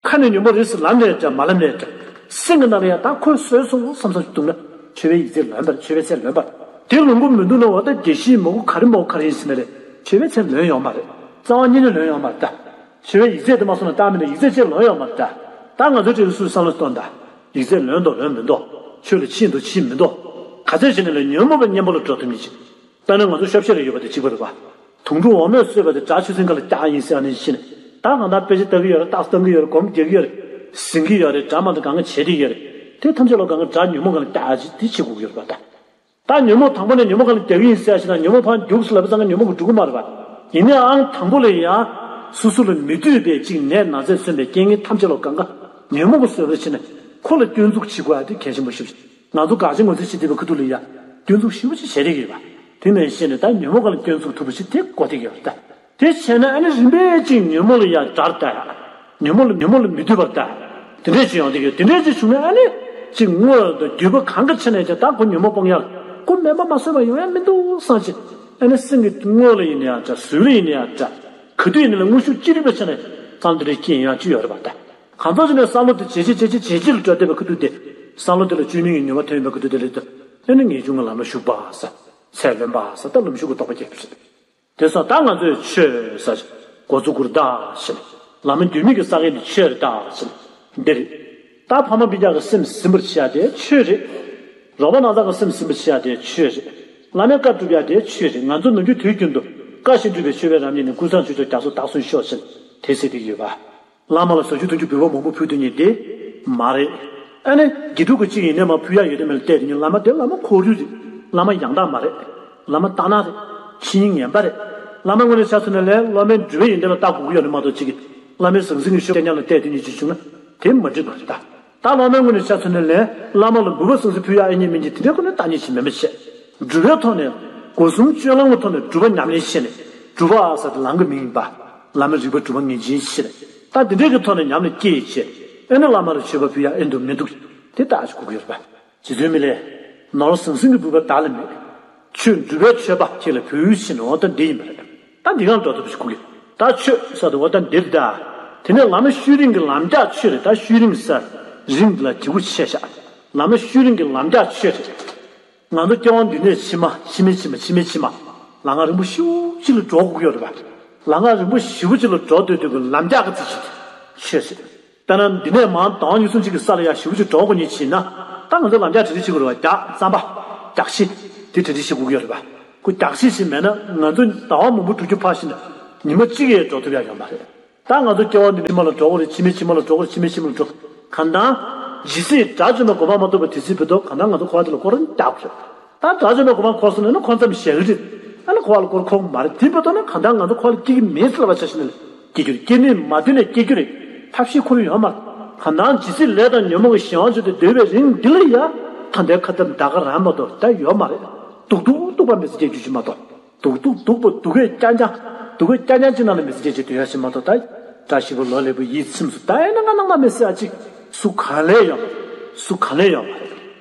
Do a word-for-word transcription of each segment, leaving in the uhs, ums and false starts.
ཁ་ནས་ཉོན་མོངས་རེད་ཟེར་ལབ་ནས་འདྲ་མ་ལབ་ནས་འདྲ། སེམས་ཀྱི་ནང་ལ་ཡང་ད་ཁོས་གསོས་སོང་བསམ་བསམ་ཞིག་འདུག་ན་ཆོས་པའི་ཡིག་ཚད་ལོན་པར། ཆོས་པའི་ཚད་ལོན་པར། དེ་ལོན་གྱི་མི་འདུག་ན་འོ་ད་དགེ་བཤེས་མོ་གུ་ག་རེ་མོ་ག་རེ་ཡིན་ཟེར་ན་རེད། ཆོས་པའི་ཚད་ལོན་ཡོང་མ་རེད། རྩ་བ་ཉིད་ནས་ལོན་ཡོང་མ་རེད་ད། ཆོས་པའི་ཡིག་ཚད་དེ་མ་སོང་ན་བཏང་མི་འདུག་ཡིག་ཚད་ཅིག་ལོན་ཡོང་མ་རེད་ད། ད་ང་ཚོའི་གྲས་ཀྱི་སུས་བསམ་བློ་གཏོང་ད། ཡིག་ཚད་ལོན་འདུག་ལོན་མི་འདུག་ཆོས་ལ་ཕྱིན་འདུག་ཕྱིན་མི་འདུག་ག་ཚད་བྱས་ནས་ལ་ཉོན་མོངས་པའི་གཉེན་པོ་ལ་འགྲོ་ཐུབ་མི་ཅིག་དཔེར་ན་ང་ཚོ་ཤོབ་ཤེ་ལ་ཡོད་པ་དེ་གཅིག་པ་རེད་པ། དུང་སྒྲུང་འོ་མས་གསོས་པ་དེ་སྒྲ་ཆུ་སྲིན་ཁ་ལ་བཀྱག་ཡིན་ཟེར་ཨ་ནི་བཤད་ནས། ད་གང་ལྟར་དཔེ་ཆ་ལྟ་གི་ཡོད་རེད། རྟགས་བཏང་གི་ཡོད་རེད། སྒོམ་རྒྱག་གི་ཡོད་རེད། ཟིན་གི་ཡོད་རེད། སྒྲ་མ་འདྲ་གང་ག་བྱེད་ཀྱི་ཡོད་རེད། དེ་ཐམས་ཅད་ལ་གང་ག་སྒྲ་ཉོན་མོངས་སྒང་ལ་བཀྱག་ཅིག་དེ་བྱེད་དགོས་ཀྱི་ཡོད་རེད་པ་ད། ད་ཉོན་མོངས་དང་པོ་ནས་ཉོན་མོངས་སྒང་ལ་རྒྱག་གི་ཡིན་ཟེར་ཞིག་ན་ཉོན་མོངས་ཕར་རྒྱུགས་སུ་ལབ་པ་ཙང་ཀ་ཉོན་མོངས་ཀྱི་འགྲོ་གི་མ་རེད་པ། ཡིན་ནའང་དང་པོ་ལ་ཡང་སོ་སོ་ལ་མི་འདོད་པའི་ཅིག་ནད་ན་ཚས་མཚོན་པའི་རྐྱེན་ངན་ཐམས་ཅད་ལ་གང་ག་ཉོན་མོངས་ཀྱིས་གསོས་པ་ཕྱིན་ནས་ཁོ་ལ་སྐྱོན་འཛུགས་བྱེད་དགོས་ཡ་དེ་གལ་ཆེན་པོ་ཞེ་པོ་ཅིག་ང་ཚོ་དགག་བྱ་ངོས་འཛིན་བྱེད་བསྡད་པའི་ཁ་ཐུག་ལ་ཡ་སྐྱོན་འཛུགས་ཞེ་པོ་ཅིག་བྱེད་བསྡད་ཀྱི་ཡོད་པ། དེ་ནས་བཤད་ནས་ད་ཉོན་མོངས་སྒང་ལ་སྐྱོན་འཛུགས་ཐུབ་པ་ཞིག་དེ་དགོས་བསྡད་ཀྱི་ཡོད་རེད་ད། དེ་བྱས་ན་ཨ་ནི་རིམ་པས་ཅིག་ཉོན་མོངས་ལ་ཡ་དགྲར་ལྟ་ཡ། ཉོན་མོངས་ལ་ཉོན་མོངས་ལ་མི་འདོད་པར་ལྟ། དེ་འདྲས་ཅིག་ཡོང་བསྡད་ཀྱི་ཡོད། དེ་འདྲས་ཅིག་བྱུང་ན་ཨ་ནི་ཅིག་དངོས་དང་བརྒྱུད་པ་གང་གི་ཆ་ནས་ཀྱང་ད་ཁོ་ཉོན་མོངས་སྤོང་ཡ་ལ་ཁོ་མེད་པ་མ་བཟོད་པ་ཡོང་ཡ་མི་འདུག་བསམ་ཅིག་ཨ་ནི་སེམས་ཀྱི་དངོས་ལ་ཡིན་ན་ཡང་འདྲ། ཟུར་ལ་ཡིན་ན་ཡང་འདྲ། ག་དུས་ཡིན་ན་ལ་དངོས་ཤུགས་ཅི་རིགས་པའི་ཆ་ནས་བསམ་བློ་དེ་འདྲས་སྐྱེ་ཡོང་ཡ་ཅིག་ཡོད་རེད་པ་ད། གང་ལྟར་བྱས་ནས་བསམ་བློ་དེ་ཇེ་ཆེ་ཇེ་ཆེ་ཇེ་ཆེ་ལ་འགྲོ་བསྡད་པའི་ཁ་ཐུག་དེ། བསམ་བློ་དེ་ལ་བཅོས་མིན་གྱི་ཉོན་མོངས་ཐོན་ཡོང་བའི་ཁ་ཐུག་དེ་ལ་ད་ཨ་ནི་ངེས་འབྱུང་གི་ལམ་ལ་ཞུགས་པ་ཟེར། ཚད་ལོན་པ་ཟེར། ད་ལམ་ཞུགས་ཀྱི་རྟོགས་པ་སྐྱེ་གི་རེད། དེ་སོང་ད་ང་ཚོས་ཆོས་ཟེར་འགོ་ཚུགས་དགོས་རེད་ད་ཟེར། ལམ་འདུལ་མི་གི་ས་གནས་འདི་ཆོས་རེད་ད་ཟེར། འདི་རེད། ད་ཕ་མ་སྤུན་ཀྱག་གི་སེམས་ཟིན་པར་བྱེད་ཡ་དེ་ཆོས་རེད། རོགས་པ་ནང་ཚང་གི་སེམས་ཟིན་པར་བྱེད་ཡ་དེ་ཆོས་རེད། བླ་མའི་བཀའ་སྒྲུབ་ཡ་དེ་ཆོས་རེད། ང་ཚོ་ནམ་རྒྱུན་དུས་རྒྱུན་དུ་བཀའ་བཞིན་སྒྲུབ་པའི་ཆོས་པའི་རབ་གནས་ནི་ཀུན་བཟང་ཆོས་མཆོག་རྒྱ་མཚོ་བདག་བཟུང་ཤོག་ཟེར་དེ་ཟེར་གྱི་ཡོད་པ། བླ་མ་ལ་ཟ་རྒྱུ་འཐུང་རྒྱུ་འབུལ་བ་མང་པོ་ཕུལ་དུས་ཉིད་དེ་མ་རེད། ཨ་ནི་དགེ་ཕྲུག་གི་གཅིག་ཡིན་ནའི་མ་ཕུལ་ཡ་ཡོད་དེ་མེད་ལ་བལྟས་དེ་ཉིད་བླ་མ་དེ་བླ་མ་ཁོར་ཡུག་རེད། བླ་མ་ཡང་དག་མ་རེད། བླ་མ་ལྟ་ན་རེད། ཕྱི་ཉིན་ངན་པ་རེད། བླ་མ་དངོས་གནས་ཆ་མཚོན་ན་ལས་སློབ་མའི་འགྲོ་བའི་ཡོན་ཏན་ལ་ལྟ་དགོས་ཀྱི་ཡོད་རེད་མ་གཏོགས་གཅིག་གིས་བླ་མའི་ཟང་ཟིང་གི་ཤུགས་རྐྱང་རྐྱང་ལ་བལྟས་དེ་ཉིད་ཅིག་བྱུང་ན་དེ་མ་འགྲིག་པ་རེད་ད། ད་སློབ་མའི་ངོས་ནས་ཆ་མཚོན་ན་ལས་བླ་མ་ལ་འབུལ་བ་ཟང་ཟིང་ཕུལ་ཡ་ཨེ་ཉན་མིན་གྱི་དེ་འདྲའི་ཁོ་ནས་ལྟ་ཉན་ཞིག་མེད་མ་བྱས། སྒྲུབ་པའི་ཐོག་ནས་སྒོ་གསུམ་སྤྱོད་ལམ་གྱི་ཐོག་ནས་སྒྲུབ་པ་ཉམས་ལེན་བྱས་ནས་སྒྲུབ་པ་ཟེར་དེ་ལམ་གྱི་མིང་ཡིན་པ། ལམ་རིག་པ་སྒྲུབ་པ་ངེས་ཅན་ཞིག་རེད། ད་འདི་འདྲའི་གི་ཐོག་ནས་ཉམས་ལ་སྐྱེས་བྱས། ཨེ་ནི་བླ་མ་ལ་མཆོད་པ་ཕུལ་ཡ་ཨེ་འདུག་མི་འདུག་དེ་ལྟ་ཞིག་དགོས་ཀྱི་ཡོད་རེད་པ། རྗེ་བཙུན་མི་ལས། ནོར་ཟང་ཟིང་གི་འབུལ་བ་བདག་ལ་མེད། ཆོས་སྒྲུབ་པའི་མཆོད་པ་ཁྱེད་ལ་ཕུལ་ཕྱིན་འོ་ད་འདི་ཡིན་པ་རེད། ད་འདི་གང་འགྲོ་ཐུབ་ཞིག་དགོས་ཀྱི། ད་ཆོས་ཟེར་དུས་འོ་ད་འདིར་ད། དེ་ནས་བླ་མ་ཤུལ་རིང་གི་ལམ་རྒྱགས་ཆོས་རེད། ད་ཤུལ་རིང་ཟེར། རིང་འདི་ལ་གི་གུ་ཆེ་ཤག་བླ་མ་ཤུལ་རིང་གི་ལམ་རྒྱགས་ཆོས་རེད། ང་ཚོ་སྐྱེ་བ་འདི་ནས་ཕྱི་མ་ཕྱི་མའི་ཕྱི་མ་ཕྱི་མའི་ཕྱི་མ། ལམ་ཁ་རིང་པོ་ཞེ་པོ་ཅིག་ལ་འགྲོ་དགོས་ཀྱི་ཡོད་རེད་པ། ལམ་ཁ་རིང་པོ་ཞེ་པོ་ཅིག་ལ་འགྲོ་སྡོད་དུས་ཀྱི་ལམ་རྒྱགས་ཀྱི་རྩིས་ཤིག་ཆོས་ཟེར། དཔེར་ན་འདི་ནས་མར་ཟླ་བ་གཉིས་གསུམ་ཅིག་གི་ས་ལ་ཡ་ཞེ་པོ་ཅིག་འགྲོ་དགོས་ཉིན་ཕྱིན་ན། ད་ང་ཚོ་ལམ་རྒྱགས་གྲ་སྒྲིག་བྱེད་དགོས་རེད་པ། རྒྱགས་རྩམ་པ། རྒྱགས་ཤིང་། དེ་གྲ་སྒྲིག་བྱེད་དགོས་ཀྱི་ཡོད་རེད་པ། ཁོ་རྒྱགས་ཤིང་ཞིག་མེད་ན་ང་ཚོ་ཟླ་བ་མང་པོ་འགྲོ་རྒྱུ་ཕར་ཕྱིན་ན་ཉི་མ་གཅིག་ཡས་འགྲོ་ཐུབ་ཡ་ཡོད་མ་རེད། ད་ང་ཚོ་སྐྱེ་བ་འདི་ཕྱི་མ་ལ་འགྲོ་གི་རེད། ཕྱི་མའི་ཕྱི་མ་ལ་འགྲོ་གི་རེད། ཕྱི་མའི་ཕྱི་མ་ལ་འགྲོ། གང་ལྟར། ཇི་སྲིད་དགྲ་བཅོམ་པའི་གོ་འཕང་མ་ཐོབ་པ་དེ་སྲིད་བར་དུ་གང་ལྟར་ང་ཚོ་འཁོར་བ་འདི་ལ་སྐོར་ར་རྒྱག་དགོས་རེད། ད་དགྲ་བཅོམ་པའི་གོ་འཕང་འཁོར་སོང་ན་ནི་འཁོར་མཚམས་ཞེ་གི་རེད། ཨ་ནི་འཁོར་བ་ལ་སྐོར་འཁོར་གི་མ་རེད། དེ་བར་དུ་ནི་གང་ལྟར་ང་ཚོ་འཁོར་བ་ལ་སྐྱེ་གི་མེད་ཟེར་བ་ཆ་བཞག་ན་ལ་སྐྱེ་རྒྱུ་རེད། སྐྱེ་ནས་མ་ཐོན་ནས་སྐྱེ་རྒྱུ་རེད། ཐབས་ཤེས་འཁོར་ཡོད་མ་རེད། གང་ལྟར་ཇི་སྲིད་ལས་དང་ཉོན་མོངས་ཀྱི་གཞན་དབང་འབྱོར་ཏེ་སྡོད་པའི་རིང་འདི་ལ་ཡ། ད་ལྟའི་ཁ་ཏམ་ད་ག་རང་མ་གཏོགས་ད་ཡོད་མ་རེད། སྡུག་སྡུག་སྡུག་པ་མི་ཚེ་སྐྱེལ་རྒྱུ་ཞིག་མ་གཏོགས། སྡུག་སྡུག་སྡུག་པོ་སྡུག་གས་རྐྱང་རྐྱང་། སྡུག་གས་རྐྱང་རྐྱང་ཅིག་ནང་ལ་མི་ཚེ་སྐྱེལ་ཅིག་སྡོད་ཡ་ཞིག་མ་གཏོགས། ད་བཀྲ་ཤིས་པའི་ལོ་ལེགས་པོ་ཡིད་ཚིམ་སོང་། ད་ཨེ་ན་ང་ནང་མ་མི་སྲིད་ཨ་ཅིག་སུ་གང་ལས་ཡོང་མ་རེད། སུ་གང་ལས་ཡོང་མ་རེད།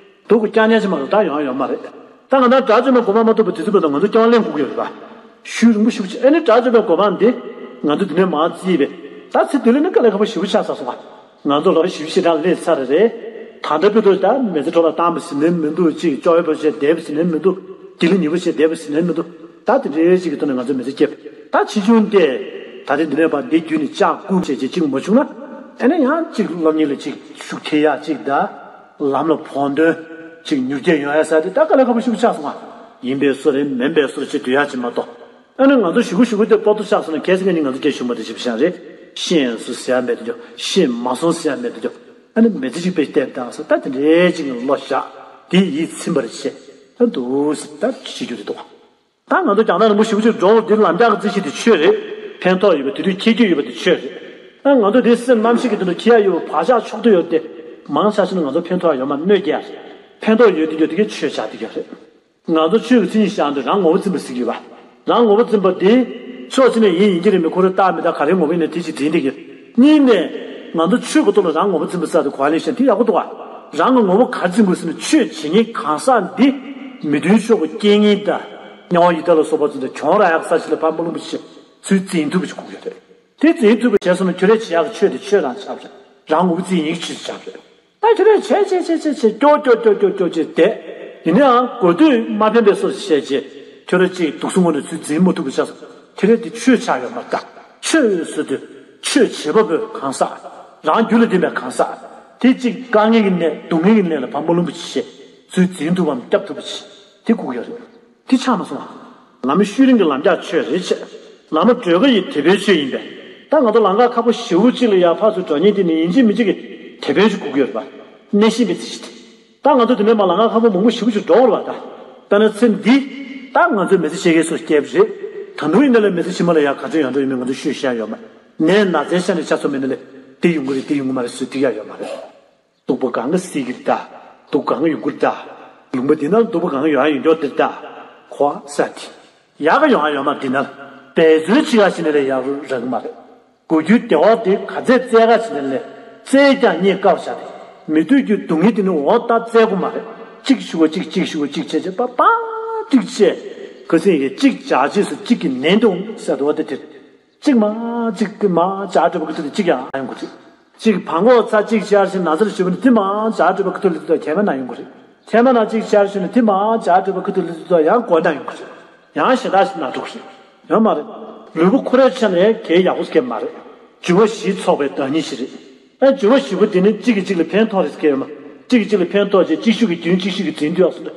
སྡུག་གི་རྐྱང་རྐྱང་ཅིག་མ་གཏོགས་ད་ཡོང་ཡོང་མ་རེད། ད་ང་ཚོ་དགྲ་བཅོམ་པའི་གོ་འཕང་མ་ཐོབ་པ་དེ་ཚོའི་བར་དུ་ང་ཚོ་སྐྱོ་བ་གླེང་དགོས་ཀྱི་ཡོད་རེད་པ། ཤུལ་རིང་པོ་ཞེ་པོ་ཅིག་ཨེ་ནི་དགྲ་བཅོམ་པའི་གོ་འཕང་འདི་ང་ཚོ་འདི་ནས་མར་བརྩིས་པས། ད་ཚེ་འདི་ལ་ནི་དཀའ་ལས་ཁག་པོ་ཞེ་པོ་ཆགས་ཚར་སོང་ང་། ང་ཚོ་ལོ་བཞི་བཅུ་ཞེ་གྲངས་སླེབས་ཚར་རེད། ད་ལྟ་བར་དུ་ད་མི་ཚེ་འཕྲོ་བརླག་བཏང་བ་ཟེར་ནའི་མི་འདུག་ཅིག་སྐྱོ་བོ་བྱས་བསྡད་པ་ཟེར་ནའི་མི་འདུག་སྡིག་ལ་ཉེས་པོ་བྱས་བསྡད་པ་ཟེར་ནའི་མི་འདུག་ད་དེ་འདྲའི་ཅིག་གི་ཐོག་ནས་ང་ཚོ་མི་ཚེ་སྐྱེལ། ད་ཕྱིས་འབྱུང་དེ། ད་ལྟའི་འདི་ནས་ཕར་འདི་བརྒྱུད་ནས་ལྕགས་རྐུ་བྱས་བྱས་ཅིག་མ་བྱུང་ན། ཨ་ནི་ཡང་ཅིག་སློབ་གཉེར་ལ་ཅིག་ཤུགས་ཐེབས་ཡག་ཅིག་ད། ལམ་ལ་བོགས་འདོན། ཅིག་མྱུར་སྐྱེལ་ཡོང་ཡ་ས་དེ་ད་དཀའ་ལས་ཁག་པོ་ཞེ་པོ་ཆགས་སོང་ང་། ཡིན་པའི་བཟོ་རེད། མིན་པའི་བཟོ་རེད་ཅེས་སྡོད་ཡ་ཅིག་མ་གཏོགས། ཨ་ནི་ང་ཚོ་ཞུ་གུ་ཞུ་གུ་དེ་པོ་ཏོ་ཆགས་སོང་ན་གལ་སྲིད་ང་གཉིས་ང་ཚོ་སྐད་ཞུ་མ་དེ་ཞིབ་ཤང་རེད། ཤེས་སོང་ཟེར་ཡ་མེད་དུ་འཇོག་ཤེས་མ་སོང་ཟེར་ཡ་མེད་དུ་འཇོག་ཨ་ནི་མི་ཚེ་གཅིག་པའི་བལྟས་བཏང་སོང་། ད་དེ་འདྲའི་ཅིག་ལ་བློ་བཞག་དེ་ཡིད་ཚིམ་པར་བྱེད། ད་འདུག་སེ་ད་བྱེད་རྒྱུ་རེད་འདུག་ད་ང་ཚོ་རྒྱང་ཐག་རིང་པོ་ཞེ་པོ་ཅིག་འགྲོ་འོང་འདིར་ལམ་རྒྱགས་ཀྱི་རྩིས་གཞི་དེ་ཆོས་རེད། ཕན་ཐོགས་ཡོད་པ་དེ་དུས་འཁྱེར་རྒྱུ་ཡོད་པ་དེ་ཆོས་རེད། ད་ང་ཚོ་འདིར་སེམས་རྣམ་ཤེས་ཀྱི་དོན་དུ་འཁྱེར་ཡ་ཡོད་པ་བག་ཆགས་ཕྱོགས་བསྡུས་ཡོད་དེ། མང་ཆེ་ཤོས་ནི་ང་ཚོ་ཕན་ཐོགས་ཡོད་མ་གནོད་སྐྱེལ་ཡ་རེད། ཕན་ཐོགས་ཡོད་དེ་ཡོད་དེ་གའི་ཆོས་བྱ་དེ་ག་རེད། ང་ཚོ་ཆོས་ཀྱི་མཚན་ཉིད་བཞག་འདི་རང་ངོ་བོ་འཛིན་པ་ཟེར་གྱི་ཡོད་པ། རང་ངོ་བོ་འཛིན་པ་འདི། ཕྱོགས་གཅིག་ནས་ཡིན་ཡིན་གྱི་རེད། མི་ཁོ་རང་རྟག་མི་རྟག་ག་རེའི་ངོ་བོ་ཡིན་ནའི་དེ་ཅིག་དྲན་བསྡད་ཀྱི། གཉིས་ནས། ང་ཚོ་ཆོས་ཀྱི་ཐོག་ལ་རང་ངོ་བོ་འཛིན་པ་ཟེར་དེ་གོ་བ་ལེན་ཤེས་དེ་ཡག་པོ་འདུག་ག་རང་གི་ངོ་བོ་ག་རེ་འཛིན་དགོས་ཟེར་ན་ཆོས་བྱེད་ཉིན་གང་ཟག་འདི། མི་མཐུན་ཕྱོགས་ཀྱི་རྐྱེན་ངན་དང་། དམྱལ་བ་ཡི་དྭགས་ལ་སོགས་པ་ཚོ་འདི་གྱོང་རག་ཡག་ས་ཞིག་ལ་ཕར་སྨོན་ལམ་པོ་ཆེ་ཚུར་འཛིན་ཐུབ་པ་ཞིག་དགོས་ཀྱི་རེད། དེ་འཛིན་ཐུབ་པ་བྱས་སོང་ན་ཁྱོད་རས་བྱེད་ཡག་གི་ཆོས་དེ་ཆོས་རང་ཆགས་པ་རེད། རང་ངོ་བོ་རྩིས་ཡིན་ཆུད་ཆགས་རེད། ད་དེ་རེད་བྱས་བྱས་བྱས་བྱས་བྱས་སྐྱོ་སྐྱོ་སྐྱོ་སྐྱོ་སྐྱོ་བྱས་བསྡད། ཡིན་ནའང་དགོས་འདོད་མ་ཕན་པའི་སོ་བྱས་བྱས་ཁྱོད་རང་གཅིག་དུག་སོ་ངོ་ནས་ཚུར་འཛིན་མ་ཐུབ་པ་ཆགས་སོང་། དེ་རེད་དེ་ཆོས་ཆགས་ཡོད་མ་རེད་ད། ཆོས་ཟེར་དུས་ཆོས་བྱེད་པ་པོའི་གང་ཟག་རང་རྒྱུད་ལ་ལྡན་པའི་གང་ཟག་དེ་གཅིག་དཀའ་ངལ་གྱི་གནས་སྡུག་བསྔལ་གྱི་གནས་ལ་བ་མ་ལུམ་པ་བྱས་ཚུར་འཛིན་ཐུབ་བམ་སྐྱབས་ཐུབ་པ་བྱས་དེ་དགོས་ཀྱི་ཡོད་རེད། དེ་ཆགས་མ་སོང་ང་། བླ་མ་ཤུལ་རིང་གི་ལམ་རྒྱགས་ཆོས་རེད་བྱས། བླ་མ་སྒྲོལ་དཀར་ཡི་དེད་དཔོན་ཆོས་ཡིན་པས། ད་ང་ཚོ་ལམ་ཁ་ཁག་པོ་ཞེ་པོ་གཅིག་ལ་ཡར་ཕར་ཚུར་འགྲོ་མཁན་དེ་ནི་ཡིན་གཅིག་མིན་གཅིག་གི་དེད་དཔོན་ཞིག་དགོས་ཀྱི་ཡོད་རེད་པ། གནས་གཤིས་མི་ཚེ་ཞིག་དེ། ད་ང་ཚོ་དེ་ནས་མར་ལམ་ཁ་ཁག་པོ་མང་པོ་ཞེ་པོ་ཞིག་འགྲོ་བར་བ་ད། དཔེར་ན་ཚེ་འདི། ད་ང་ཚོས་མི་ཚེ་ཤེས་མཁན་སུ་སྐྱེས་པ་རེད། ད་དུང་ཡིན་ན་ལས་མི་ཚེ་ཕྱི་མ་ལ་ཡར་ག་ཚོད་ཡོང་འགྲོ་ཡོད་མེད་ང་ཚོ་ཤོད་ཤེས་ཡ་ཡོད་མ་རེད། ནད་ན་ཚའི་ཆ་ནས་ཆ་ཚང་མེད་ན་ལས་འདི་ཡོང་གི་རེད་འདི་ཡོང་གི་མ་རེད་ཟེར་འགྲིག་ཡ་ཡོད་མ་རེད། སྡུག་པ་གང་ག་སྲིད་ཀྱི་རེད་ད། སྡུག་གང་ག་ཡོང་གི་རེད་ད། ལུང་པ་འདི་ན་སྡུག་པ་གང་ག་ཡོང་ཡ་ཡོང་ཀྱོག་འདི་རེད་ད། གོ་ས་དེ། ཡག་ག་ཡོང་ཡ་ཡོད་མ་རེད་འདི་ན། འབད་བརྩོན་བྱེད་ཡ་ཞིག་ནས་ལས་ཡག་རག་གི་མ་རེད། གོ་རྒྱུའི་བདེ་བ་དེ་ག་ཚད་བཙལ་ག་ཞིག་ནས་ལས་བཙལ་ཀྱང་རྙེད་དཀའ་བ་ཆགས་ཏེ། མི་འདོད་རྒྱུའི་སྡུག་བསྔལ་དེ་ནི་འོ་ད་བཙལ་དགོས་མ་རེད། གཅིག་ཞུ་བ་གཅིག་གཅིག་ཞུ་བ་གཅིག་བྱས་བྱས་པ་པ་གཅིག་བྱས། ཁ་སང་ཡི་གཅིག་བྱ་རྗེས་སུ་གཅིག་གི་ནན་དུ་འོང་ཟེར་དུ་བ་དེ་དེར། གཅིག་མ་གཅིག་གི་མ་བྱ་སྤྲོད་པ་གི་ཚུལ་དུ་གཅིག་ཡང་ཡོང་གི་རེད། གཅིག་བང་གོག་ཚ་གཅིག་ཤར་ཞིང་ན་ཚར་ཞུ་བ་ནི་དེ་མ་བྱ་སྤྲོད་པ་གི་ཚུལ་དུ་གྱད་མ་ན་ཡོང་གི་རེད། གྱད་མ་ན་གཅིག་ཤར་ཞུ་ནི་དེ་མ་བྱ་སྤྲོད་པ་གི་ཚུལ་དུ་ཡང་གོ་ན་ཡོང་གི་རེད། ཡང་ཞེ་དྲག་ཞིག་ན་འགྲོ་གི་རེད། ཡོད་མ་རེད། ལུས་པོ་ཁོ་རའི་ཆ་ནས་གལ་ཡག་པོ་སྐྱེ་མ་རེད། འགྱུར་བ་བཞི་ཚོགས་པའི་བདག་ཉིད་ཞིག་རེད། ཨ་འགྱུར་བ་བཞི་པོ་དེ་ནི་གཅིག་གིས་གཅིག་ལ་ཕན་ཐོགས་རེད་སྐྱེ་ཡོད་མ། གཅིག་གིས་གཅིག་ལ་ཕན་ཐོགས་རྗེས་གཅིག་ཤུགས་ཀྱིས་རྒྱུན་གཅིག་ཤུགས་ཀྱིས་འཛིན་དུས་ཡག་སོང་དེ་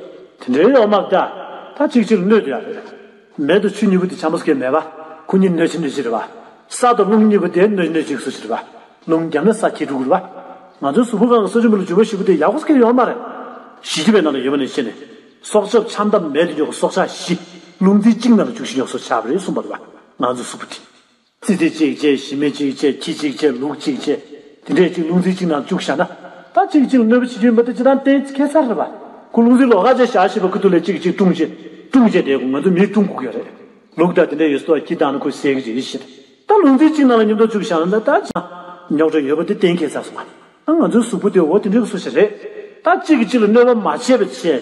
འདྲའི་ཡོད་མ་རེད་ད། ད་གཅིག་གཅིག་ལ་གནོད་དུ་ཡག་རེད། མེ་དང་ཆུ་གཉིས་པོ་དེ་ཆམ་པ་སྐྱེ་མེད་པ། ཁོ་གཉིས་གནོད་བྱེད་གནོད་བྱེད་རེད་པ། ས་དང་རླུང་གཉིས་པོ་དེ་གནོད་གནོད་བྱེད་སུ་ཞིག་རེད་པ། རླུང་བརྒྱབ་ན་ས་འཁྱིལ་འགྲོ་གི་རེད་པ། ང་ཚོའི་གཟུགས་པོ་སྒང་གི་ས་ཆུ་མེ་རླུང་འགྱུར་བ་བཞི་པོ་དེ་ཡག་པོ་སྐྱེ་ཡོད་མ་རེད། ཞི་བྱེད་པའི་ནང་ལ་ཡོད་པ་ནས་བཤད་ནས། སྲོག་ཆགས་ཆམ་ཐབས་མེད་དུ་འཇོག་གི་སྲོག་ཆགས་བཞི། རླུང་རྩི་གཅིག་ནང་ལ་འཇུག་བཞིན་ཡོད་སོ་ཆགས་པ་རེད་གསུངས་པ་རེད་པ། ང་ཚོའི་གཟུགས་པོ་དེ། ཙི་ཙི་གཅིག་བྱས་ཞི་མི་གཅིག་བྱས་ཁྱི་གཅིག་བྱས་ལུག་གཅིག་བྱས། དེ་འདྲས་གཅིག་རླུང་རྩི་གཅིག་ནང་བཅུག་བཞག་ན། ད་གཅིག་གཅིག་ལ་གནོད་པ་བྱེད་རྒྱུ་ཡིན་པ་དེ་ཅི་ལྟར་གཏན་ཁེལ་ཚར་རེད་པ། ཁོ་རླུང་རྩི་ལོགས་ཀ་བྱས་བཞག་ཤེས་པ་ཁུ་ཐུག་ལས་གཅིག་གཅིག་བཀྲུངས་བྱས། བཀྲུངས་བྱས་དེ་ང་ཚོ་མིས་བཀྲུང་དགོས་ཀྱི་ཡོད་རེད། ལུག་དང་དེ་འདྲས་ཡོད་སྲིད་དོ་ཁྱི་དང་ནི་ཁོས་བསད་ཀྱི་རེད་ཤེས། ད་རླུང་རྩི་གཅིག་ནང་ལ་མཉམ་དུ་བཅུག་བཞག་ན་ད་ཅང་རྙོག་དྲ་ཡོད་པ་དེ་གཏན་ཁེལ་ཚར་སོང་ང་། ང་ཚོའི་གཟུགས་པོ་དེ་འོ་དེ་འདྲའི་སུ་ཞིག་རེད། ད་གཅིག་གིས་གཅིག་ལ་གནོད་པ་མ་བྱས་པ་བྱས།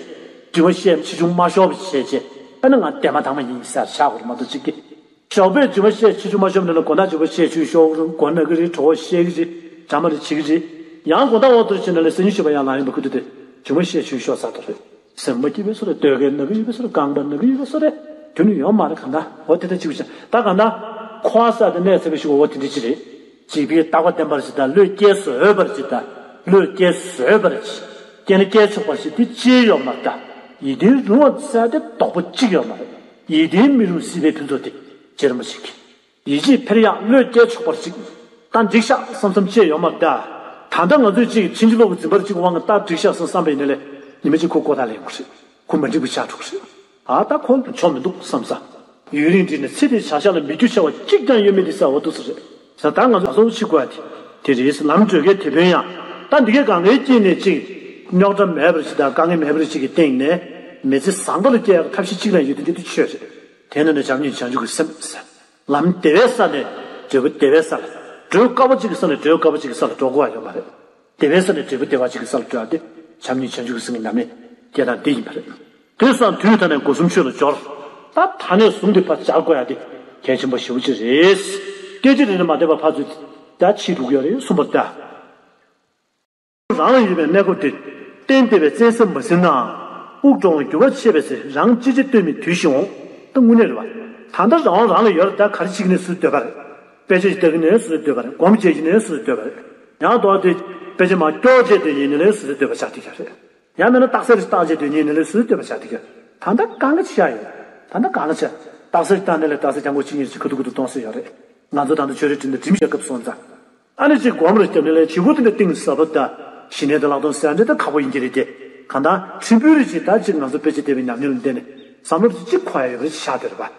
དྲི་བ་བཤད་ཆེ་ཆུང་མ་ཤོར་བ་བྱས་བྱས། ཨ་ནི་ང་ལྡན་མ་དྭངས་མ་ཡིན་ཟེར་ཆགས་དགོས་རེད་མ་གཏོགས་གཅིག་གིས། ཞོགས་པའི་དྲི་བ་བཤད་ཆེ་ཆུང་མ་ཤོར་ནས་ལ་མགོ་ནག་དྲི་བ་བཤད་ཆུང་ཤོར་མགོ་ན་གི་རེད་གྲོད་ཁོག་བཤད་གི་རེད་འདྲ་མ་རེད་བྱེད་གི་རེད། ཡང་མགོ་ཐག་འོག་ཏུ་བྱས་ནས་ལ་སེམས་ཉིད་ཤེས་པ་ཡང་ལང་ཡིན་པ་ཁུ་ཐུག་དེ་དྲི་བ་བཤད་ཆུང་ཤོར་ཚར་དོ་རེད། སེམས་མ་སྐྱིད་པའི་བཟོ་རེད་ལྟོས་གའི་ན་གི་ཡོད་པའི་བཟོ་རེད་རྐང་པ་ན་གི་ཡོད་པའི་བཟོ་རེད་རྒྱུ་ནི་ཡོད་མ་རེད་གང་ལྟར་འོ་དེ་ལྟར་གཅིག་པུ་བྱས་ད་གང་ལྟར་ཁོ་ས་དེ་གནས་ཚ་བའི་ཤུགས་འོ་དེ་འདྲ་ཅི་རེད། བྱིས་པའི་རྟག་པ་བརྟན་པར་བྱེད་དང་བློས་སྐྱེས་བཟོད་པར་བྱེད་དང་བློས་སྐྱེས་བཟོད་པར་བྱེད། སྐྱེས་ན་སྐྱེས་ཆོག་པར་བྱེད་དེ་ཅི་ཡོད་མ་རེད་ད། ཡིད་བརྟན་རུང་བ་ཚ་དེ་དོག་པོ་གཅིག་ཡོད་མ་རེད། ཡིད་བརྟན་མི་རུང་སྲིད་པའི་ཕུན་ཚོགས་དེ་རྗེ་རིན་པོ་ཆེ་གིས། ཡིད་ཆེས་འཕེར་ཡག་བློས་སྐྱེས་ཆོག་པར་གཅིག་ད་འགྲིག་ཤག་བསམ་བསམ་ཅི་ཡོད་མ་རེད་ད། ད་ལྟ་ང་ཚོས་གཅིག་ཕྱིན་ཅི་ལོག་གི་འཛིན་པར་གཅིག་དབང་གིས་ད་འགྲིག་ཤག་བསམ་བསམ་པའི་ནས་ལས་ཉི་མ་གཅིག་ཁོ་ཀོ་ཐག་ལེན་དགོས་རེད། ཁོ་མ་འགྲིག་པ་ཆགས་འགྲོ་གི་རེད། ཨ་ད་ཁོ་ཆོ་མི་འདུག་བསམ་ས། ཡུན་རིང་འགྲིག་ནས་ཚེ་འདིའི་བྱ་བཞག་ལ་མི་རྒྱུ་ཆེ་བ་གཅིག་ཀྱང་ཡོད་མེད་འདི་ས་འོ་འདུག་ས་རེད། ས་ད་ང་ཚོ་ག་སོང་ཕྱི་དགོས་ཡ་དེ། དེ་རེད་ལམ་བགྲོད་མཁན་དེད་དཔོན་ཡང་། ད་འདི་གའི་གང་གའི་དཀྱིལ་ནས་གཅིག་རྙོག་དྲ་མེད་པར་ཞིག་དང་དཀའ་ངལ་མེད་པར་ཞིག་གི་སྟེང་ནས། མི་ཚེ་བཟང་པོ་ལ་སྐྱེལ་ཡག་ཐབས་ཤེས་གཅིག་ལ་ཡོད་དེ་འདི་དེ་ཆོས་རེད། དེ་ནི་ནི་བྱམས་སྙིང་བྱང་ཆུབ་ཀྱི་སེམས་ཟེར། ལམ་བདེ་བའི་ས་ནས་འབྲས་བུ་བདེ་བའི་ས་ལ། འགྲོ་དཀའ་བ་གཅིག་གི་ས་ནས་འགྲོ་དཀའ་བ་གཅིག་གི་ས་ལ་འགྲོ་དགོས་པ་ཡོད་མ་རེད། བདེ་བའི་ས་ནས་འབྲས་བུ་བདེ་བ་གཅིག་གི་ས་ལ་འགྲོ་ཡ་དེ། བྱམས་སྙིང་བྱང་ཆུབ་ཀྱི་སེམས་ཀྱི་ཉམས་ལེན་སྐྱེ་སྟངས་འདི་ཡིན་པ་རེད། དེ་སང་དུས་ད་ནས་སྒོ་གསུམ་ཆོས་ལ་སྦྱོར། ད་ད་ནས་བཟུང་སྟེ་ཕར་སྦྱར་དགོས་ཡ་དེ། གལ་ཆེན་པོ་ཞེ་པོ་ཅིག་རེད། སྐད་ཅིག་རེ་རེ་མ་བསྡད་པར་ཕར་ཚུར། ད་ཕྱིས་འགྲོ་གི་ཡོད་རེད་གསུངས་པ་རེད་ད། རང་ལ་ཡོད་པའི་གནས་སྐབས་དེ། གཏན་བདེ་བའི་བཙན་ས་མ་ཟིན་ནའང་། དབུགས་འགྲོ་འོང་འགྱུར་བ་ཆད་པའི་ཚེ་རང་ཅི་བྱེད་གཏོལ་མེད་དུས་ཤིག་འོང་། ད་དངོས་གནས་རེད་བ། ད་ལྟ་རང་དབང་རང་ལ་ཡོད་རེད་ད། ག་རེ་བྱེད་ཀྱི་ནས་སུས་འདོད་པ་རེད། དཔེ་ཆ་ཞིག་ལྟ་གི་ནས་སུས་འདོད་པ་རེད། སྒོམ་བྱེད་ཀྱི་ནས་སུས་འདོད་པ་རེད། ཡང་དོ་དེ། དཔེ་ཆ་མ་སྐྱོར་བྱེད་དུས་ཡིན་ནི་ལས་སུས་འདོད་པ་ཆགས་བསྡད་ཀྱི་རེད། ཡང་མིན་ན་རྟགས་གསལ་ཞིག་བཏགས་བྱེད་དུས་ཡིན་ནི་ལས་སུས་འདོད་པ་ཆགས་བསྡད་ཀྱི་རེད། ད་ལྟ་གང་ག་ཆགས་ཡོད། ད་ལྟ་གང་ག་ཆགས། རྟགས་གསལ་ཞིག་བཏགས་ནི་ལས་རྟགས་གསལ་རྐྱང་པོ་ཅི་ཉིད་ཅིག་ཁུ་ཐུག་ཁུ་ཐུག་གཏོང་སྲོལ་ཡོད་རེད། ང་ཚོ་ད་ལྟ་ཆོས་རའི་ཁྲིམས་དང་འགྲིམ་བཞག་སྐབས་སོང་ཙང་། ཨ་ནི་གཅིག་སྒོམ་རེ་བརྒྱབ་ནས་ལས་བྱེད་པོ་དེ་འདྲ་གཏིང་ཟབ་པོ་དང་། ཞི་གནས་དང་ལྷག་མཐོང་ཟེར་འདྲ་ད་ཁག་པོ་ཡིན་གྱི་རེད་དེ། གང་ལྟར་ཁྲིམས་དཔོན་རེ་ཅིག་ད་ཅིག་ང་ཚོ་དཔེ་ཆ་བལྟས་པའི་ཉམས་མྱོང་ལ་བརྟེན་ནས་བསམ་བློ་རེ་ཅིག་འཁོར་ཡ་ཡོད་པ་རེ་ཆགས་བསྡད་རེད་པ།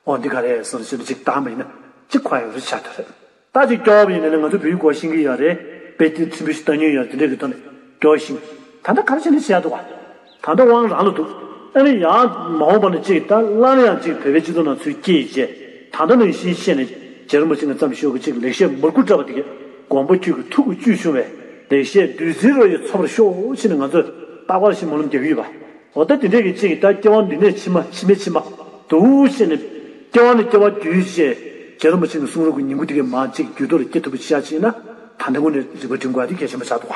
འོ་འདི་ག་རེ་བསམ་བྱས་ཅིག་བཏང་བ་ཡིན་ན་ཅིག་འཁོར་ཡ་ཡོད་པ་རེ་ཆགས་བསྡད་རེད། ད་ཅིག་སྐྱོར་བ་ཡིན་ནའི་ང་ཚོ་བོད་ཡིག་སྐོར་ཤེས་ཀྱི་ཡོད་རེད། དཔེ་དེབ་ཕྲན་བུ་ཞིག་ལྟ་མྱོང་ཡོད་རེད། དེ་འདྲ་གི་ཐོག་ནས་སྐྱོར་ཤིང་། ད་ལྟ་ག་རེ་བྱས་ནས་བྱེད་ཡ་འདུག་ག་ད་ལྟ་དབང་རང་ལ་འདུག་ཨ་ནི་ཡང་མ་འོངས་པ་ན་ཅིག་ད་སླར་ཡང་ཅིག་བོད་པའི་སྤྱི་ཚོགས་ནང་ཚུར་སྐྱེས་བྱས། ད་ལྟ་ནང་བཞིན་བཤད་ནས་རྗེ་རིན་པོ་ཆེ་ནས་བརྩམས་ཤོག་གི་ཅིག་ལེགས་བཤད་མར་ཁུ་བཀྲ་བ་དེ་གས་དགོངས་པ་ཁྱོད་ཀྱི་ཐུགས་ཀྱི་བཅུད་ཕྱུང་བའི་ལེགས་བཤད་བདུད་རྩིའི་རོ་ཡི་ཚོགས་པར་ཤོག་ཅེས་ནས་ང་ཚོས་རྟག་པར་ཞིག་སྨོན་ལམ་རྒྱག་གི་ཡོད་པ། འོ་ད་དེ་འདྲས་ཀྱི་ཅིག་ད་སྐྱེ་བ་འདི་ནས་ཕྱི་མ་ཕྱི་མའི་ཕྱི་མ་འདུག་བཤད་ནས་སྐྱེ་བ་ནས་སྐྱེ་བ་བརྒྱུད་བྱས་རྗེ་རིན་པོ་ཆེ་གི་གསུང་རབ་ཀྱི་ཉིང་ཁུ་དེ་གས་མར་ཅིག་རྒྱུད་ཐོག་ལ་སྐྱེ་ཐུབ་པ་ཅིག་བྱས་ན། ད་ལྟ་ངོས་ནས་རིག་པ་སྒྲིམ་དགོས་ཡ་དེ་གལ་ཆེན་པོ་ཆགས་འདུག་